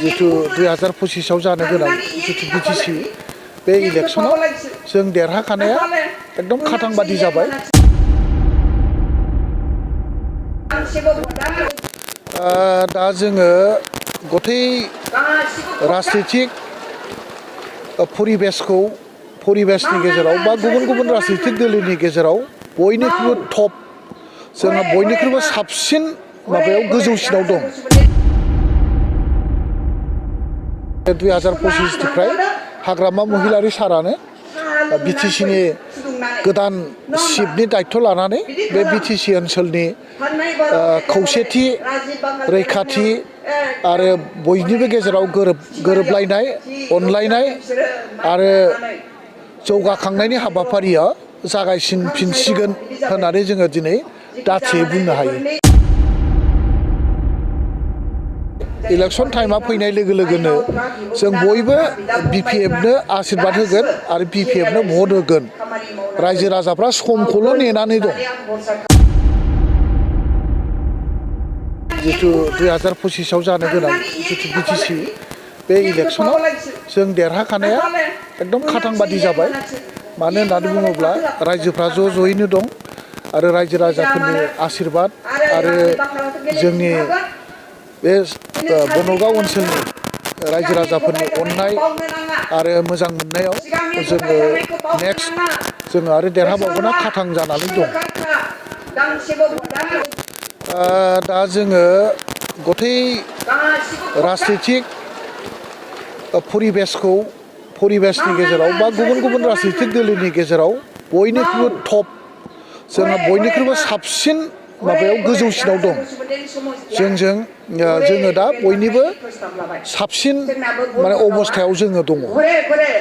जिथु 2025 जानो गोनां जिथु बिटिसि बे इलेक्शनाव जों देरहाखानाया एकदम खाथां बादि जाबाय। दा जोङो गथै राजनितिक परिबेसनि गेजेराव बा गुबुन राजनितिक दोलोनि गेजेराव बयनिख्रुइबो टप जोङो बयनिख्रुइबो साबसिन माबायाव गोजौसिनाव दं। 2025 निफ्राय हाग्रामा महिलारि सारानो बिटिसिनि गोदान चिफनि दायित्व लानानै बे बिटिसि ओनसोलनि खौसेथि रैखाथि आरो बयनिबो गेजेराव गोरोबलायनाय अनलायनाय आरो जौगाखांनायनि हाबाफारिया जागायफिनसिगोन होननानै जोङो दिनै दाथियै बुंनो हायो। इलेक्शन टाइमा फैनाय लोगो लोगोनो जों बयबो बिपिएफनो आशीर्बाद होगोन आरो बिपिएफनो भट होगोन। रायजो राजाफ्रा समखौल' नेनानै दं। जिथु 2025 जानो गोनां जिथु बिटिसि बे इलेक्शनाव जों देरहाखानाया एकदम खाथां बादि जाबाय। मानो होननानै बुङोब्ला रायजोफ्रा ज'यैनो दं आरो रायजो राजाफोरनि आशीर्बाद आरो जोंनि बे बनगाव ओनसोलनि रायजो राजाफोरनि अननाय आरो मोजां मोननायाव जोङो नेक्स्ट जोङो आरो देरहाबावगोना खाथां जानानै दं। दा जोङो गथै राजनितिक परिबेसनि गेजेराव बा गुबुन राजनितिक दोलोनि गेजेराव बयनिख्रुइबो टप जोङो बयनिख्रुइबो साबसिन माबायाव गोजौसिनाव दं। जोङो दा बयनिबो साबसिन माने अबस्थायाव जोङो दङ।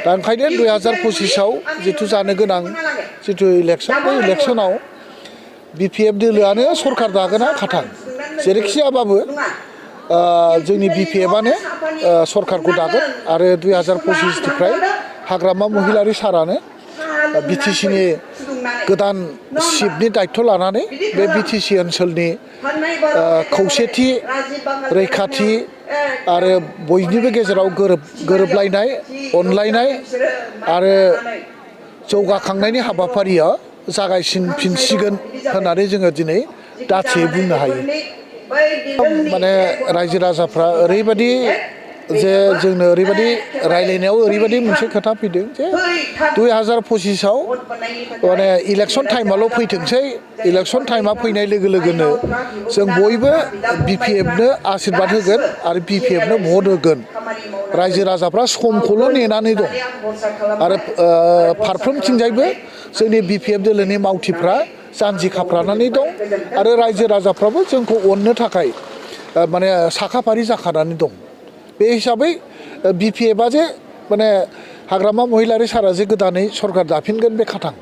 दा ओंखायनो 2025 जिथु जानो गोनां जिथु इलेक्शन बे इलेक्शनाव बिपिएफ दोलोआनो सरकार दागोना खाथां जेरैखि जायाबाबो जोंनि बिपिएफआनो सरकारखौ दागोन आरो 2025 निफ्राय हाग्रामा महिलारि सारानो बिटिसिनि गोदान चिफनि दायित्व लानानै बे बिटिसि ओनसोलनि खौसेथि रैखाथि आरो बयनिबो गेजेराव गोरोबलायनाय अनलायनाय आरो जौगाखांनायनि हाबाफारिया जागायफिनसिगोन होननानै जोङो दिनै दाथियै बुंनो हायो। माने रायजो राजाफ्रा ओरैबायदि जे जोंनो ओरैबायदि रायलायनायाव ओरैबायदि मोनसे खोथा फैदों जे 2025 माने इलेक्शन टाइमाल' फैथोंसै इलेक्शन टाइमा फैनाय लोगो लोगोनो जों बयबो बिपिएफनो आशीर्बाद होगोन आरो बिपिएफनो भट होगोन। रायजो राजाफ्रा समखौल' नेनानै दं आरो फारफ्रोमथिंजायबो जोंनि बिपिएफ दोलोनि मावथिफ्रा जानजि खाफ्रानानै दं आरो रायजो राजाफ्राबो जोंखौ अननो थाखाय माने साखाफारि जाखानानै दं। बे हिसाबै बिपिएफआ जे माने हाग्रामा महिलारि सारा जे गोदानै सरकार दाफिनगोन बे खाथां।